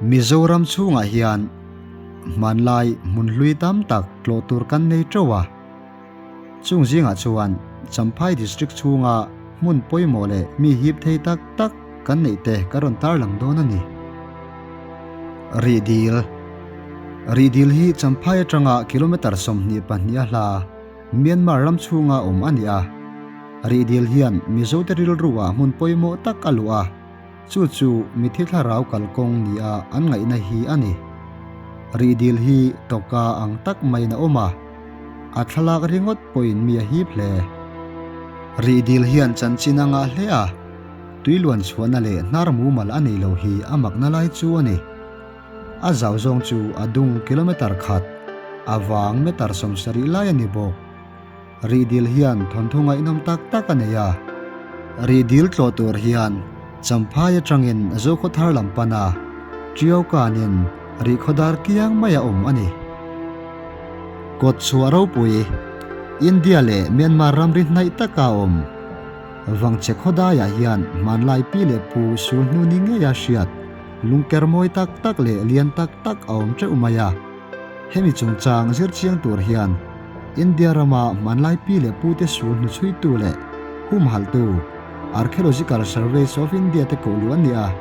Mizoram chhungah hian hmanlai hmun hlui tam tak tlawh tur kan nei teuh a. Chung zingah chuan Champhai District chhunga hmun pawimawh leh mi hip thei tak tak kan neih te ka rawn tarlang dawn a ni. Rihdil Rihdil hi Champhai atanga kilometre 22 a hla Myanmar ram chhunga awm a ni a. Rihdil hian Mizote rilruah hmun pawimawh tak a luh a. Chu chu mithi thlarau kalkawng nia an ngaihna hi a ni. Rihdil hi tawka ang tak maiin a awm a, a thlalak ringawt pawhin mi a hip hle. Rihdil hian chanchin a ngah hle a, tui luan chhuahna leh hnar mumal a nei lo hi a makna lai chu a ni. A zau zawng chu a dung kilometre khat, a vang meter 70 lai a ni bawk. Rihdil hian thawnthu ngaihnawm tak tak a nei a. Rihdil tlawh tur hian Champhai atangin Zokhawthar lam pan a, Ṭiau kanin Rihkhawdar kiang mai a awm a ni. Kawtchhuah ropui, India leh Myanmar ramri hnaih taka awm Vangchhe khawdaiah hian hmanlai pi leh pu sul hnu ni ngeia hriat lungker mawi tak tak leh lian tak tak a awm teuh mai a. Hemi chungchang zir chiang tur hian India rama hmanlai pi leh pute sul hnuchhuitu leh humhalhtu Archaeological Surveys of India te koh luh an ni a.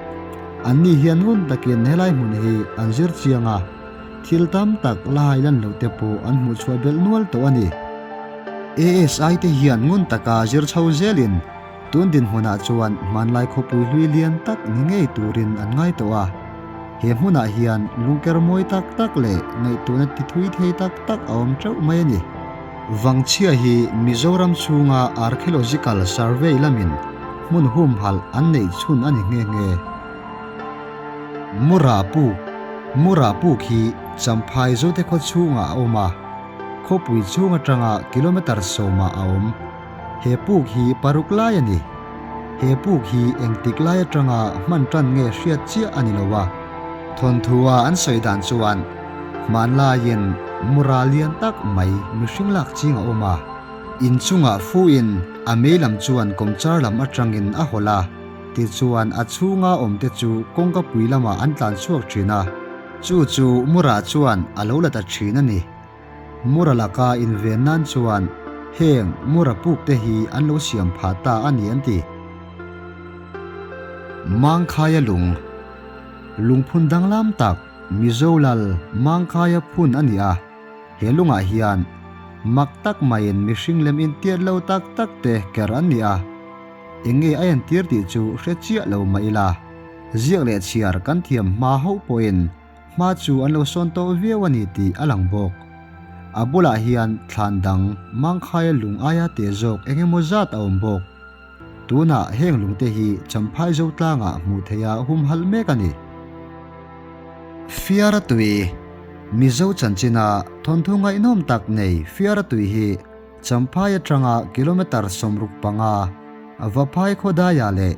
Anni hian ngun takin helai hmun hi an zir chiang a, thil tam tak la hai lan loh te pawh an hmuh chhuah belh nual tawh a ni. ASI te hian ngun taka zir chho zelin tun dinhmunah chuan hmanlai khawpui hlui lian tak ni ngei turin an ngai tawh a. He hmunah hian lungker mawi tak tak leh ngaihtuahna ti thui thei tak tak a awm teuh mai a ni. Vangchhia hi Mizoram chhunga Archaeological Survey lamin hmun humhalh an neih chhun a ni nghe nghe. Mura Puk, Mura Puk hi Champhai Zote khaw chhungah a awm a, khawpui chhung atanga kilometre sawmah a awm. He puk hi paruk lai a ni. He puk hi engtik lai atanga hman tan nge hriat chiah a ni lo a. Thawnthua an sawi dan chuan hmanlaiin mura lian tak mai mihring lak ching a awm a. Inchungah fuin a mei lam chuan kawmchar lam atangin a hawlh a, tichuan a chhunga awmte chu kawngka pui lamah an tlan chhuak thin a. Chu chu mura chuan a lo la ta thin a ni. Mura laka inven nan chuan heng mura puk te hi an lo siam phah ta a ni an ti. Mangkhaia lung, Lungphun danglam tak Mizo lal Mangkhaia phun a ni a, he lungah hian mak tak maiin mihring lem intiat lo tak tak te ker an ni a, eng nge a entir tih chu hre chiah lo mah ila, ziak leh chhiar kan thiam hma hauh pawhin Hma chu an lo sawn tawh viau a ni tih a lang bawk. A bulah hian thlan dang mangkhaia lung aia teh zawk eng emaw zat a awm bawk. Tunah heng lungte hi Champhai Zotlangah hmuh theiha humhalh mek a ni. Fiara tui, Mizo chanchina thawnthu ngaihnawm tak nei Fiara tui hi Champhai atanga kilometre 65 Vaphai khawdaiah leh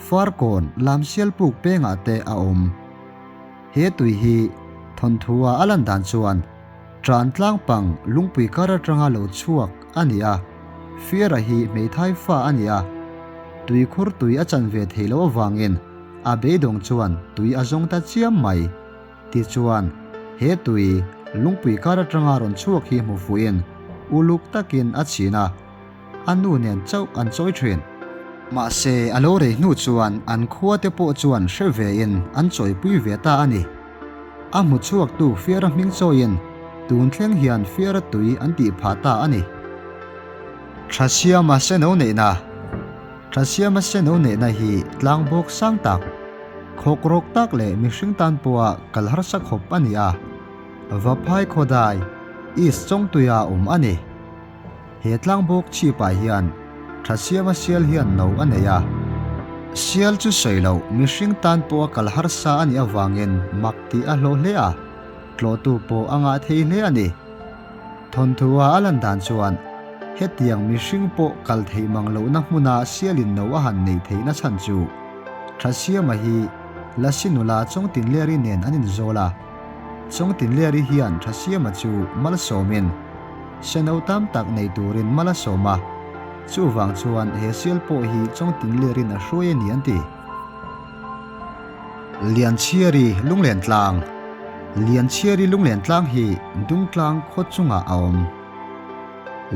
Farkawn Lamsialpuk pengah te a awm. He tui hi thawnthua a lan dan chuan tan tlang pang lungpui kar atanga lo chhuak a ni a, Fiara hi hmeithai fa a ni a, tuikhur tui a chan ve thei loh avangin a beidawng chuan tui a zawng ta chiam mai. Tichuan, he tui lungpui kar atanga rawn chhuak hi hmu fuhin uluk takin a chhin a. A nu nen chauh an chawi thin. Mahse, a lo rei hnu chuan an khua te pawh chuan hre vein an chawipui ve ta a ni. A hmu chhuaktu Fiara hming chawiin tun thleng hian Fiara tui an tih phah ta a ni. Thasiama seno neihna Thasiama seno neihna hi tlang bawk sang tak, khawk rawk tak leh mihring tan pawha kal harsa khawp a ni a. Vaphai Khawdai, East Chawngtuia awm a ni. He tlangbawk chhipah hian Thasiama sial hian no a nei a. Sial chu sawi loh mihring tan pawh a kal harsa a nih avangin mak tih a hlawh hle a, tlawhtu pawh a ngah thei hle a ni. Thawnthua a lan dan chuan hetiang mihring pawh kal theih mang lohna hmuna sialin no a han neih theihna chhan chu Thasiama hi Lasi nula Chawngtinleri nen an inzawl a. Chawngtinleri hian Thasiama chu malsawmin Seno tam tak nei turin mal a sawm a, chuvang chuan he sial pawh hi Chawngtinlerin a hruai a ni an ti. Lianchhiari Lunglen Tlang Lianchhiari Lunglen Tlang hi Dungtlang khaw chungah a awm.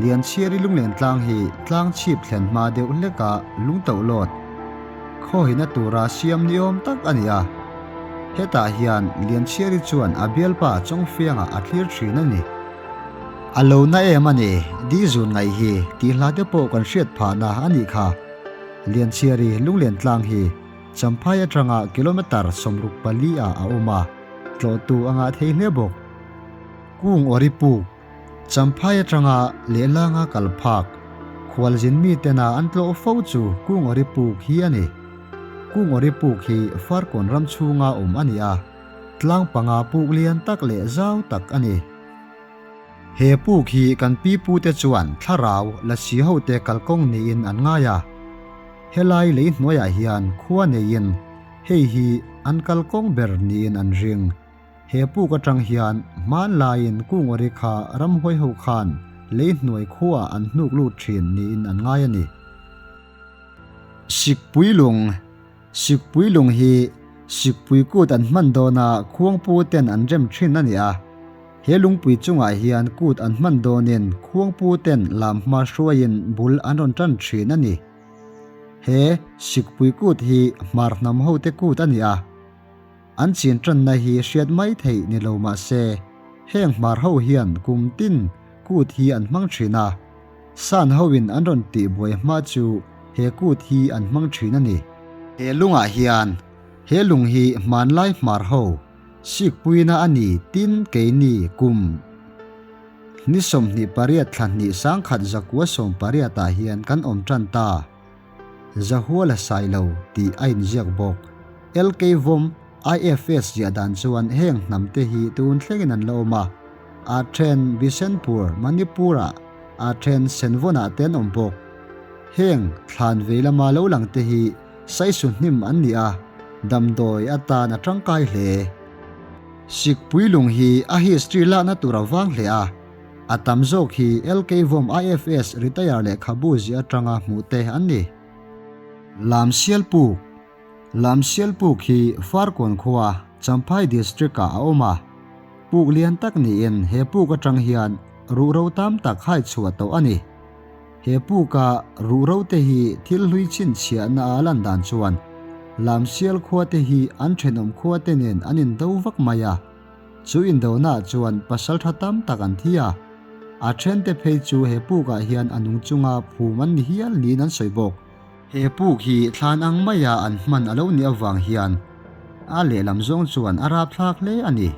Lianchhiari Lunglen Tlang hi tlang chhip thlen hma deuh hleka lungtoh lawt khawhina tura siam ni awm tak a ni a. Hetah hian Lianchhiari chuan a bialpa Chawngfianga a thlir thin a ni. A lo na em a ni, di zun ngaih hi tih hla te pawh kan hriat phahna a nih kha. Lianchhiari Lunglen Tlang hi Champhai atanga kilometre 64 ah a awm a, tlawhtu a ngah thei hle bawk. Kung Awri Puk, Champhai atanga lehlanga kal phak, khualzin mi tena an tlawh fo chu Kung Awri Puk hi a ni. Kung Awri Puk hi Farkawn ram chhunga awm a ni a, tlang panga puk lian tak leh zau tak a ni. He puk hi kan pi pute chuan thlarau la si hote kalkawng niin an ngai a. Helai lei hnuaiah hian khua neiin hei hi an kalkawng ber niin an ring. He puk atang hian hmanlaiin Kungawri kha ramhuai ho khan lei hnuai khuaah an hnuk lut thin niin an ngai a ni. Sikpui lung Sikpui lung hi Sikpui kut an hman dawna khuangpu ten an rem thin a ni a. He lungpui chungah hian kut an hman dawnin khuangpu ten lam hma hruaiin bul an rawn tan thin a ni. He Sikpui kut hi hmar hnam hote kut a ni a. An chin tanna hi hriat mai theih ni lo mah se, heng hmar ho hian kum tin kut hi an hmang thin a. San hoin an rawn tih buai hma chu he kut hi an hmang thin a ni. He lungah hian he lung hi hmanlai hmar ho sikpuina a ni tin keini kum ni 28 thla hnih 1918 ah hian kan awm tan ta. Zahuala Sailo tih a inziak bawk. LK Vawm, IFS ziah dan chuan heng hnam te hi tun thlengin an la awm a, a then Bisenpur, Manipur-ah, a then Senvawn-ah te an awm bawk. Heng thlan vei lama lo lang te hi Saisu hnim an ni a, damdawi atan a tangkai hle. Sikpui lung hi a history lakna tur a vang hle a. A tam zawk hi LK Vom IFS retire lehkhabu ziah atanga hmuh te an ni. Lamsial Puk Lamsial Puk hi Farkawn khua, Champhai District ah a awm a. Puk lian tak niin he puk atang hian ruhro tam tak hai chhuah tawh a ni. He puka ruhro te hi thil hlui chhinchhiahna a lan dan chuan Lamsial khua te hi an thenawm khua te nen an indo vak mai a. Chu indona chuan pasal tha tam tak an thi a, a thente phei chu he pukah hian a nung chunga phum an ni hial niin an sawi bawk. He puk hi thlan ang maia an hman a lo nih avang hian a lehlam zawng chuan a rapthlak hle a ni.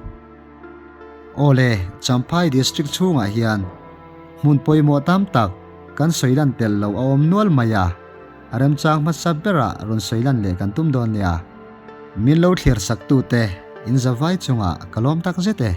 Awle, Champhai District chhungah hian hmun pawimawh tam tak kan sawi lan tel lo a awm nual mai a, a remchang hmasa berah rawn sawi lan leh kan tum dawn nia. Min lo thlir sak tute in zavai chungah ka lawm tak zet e.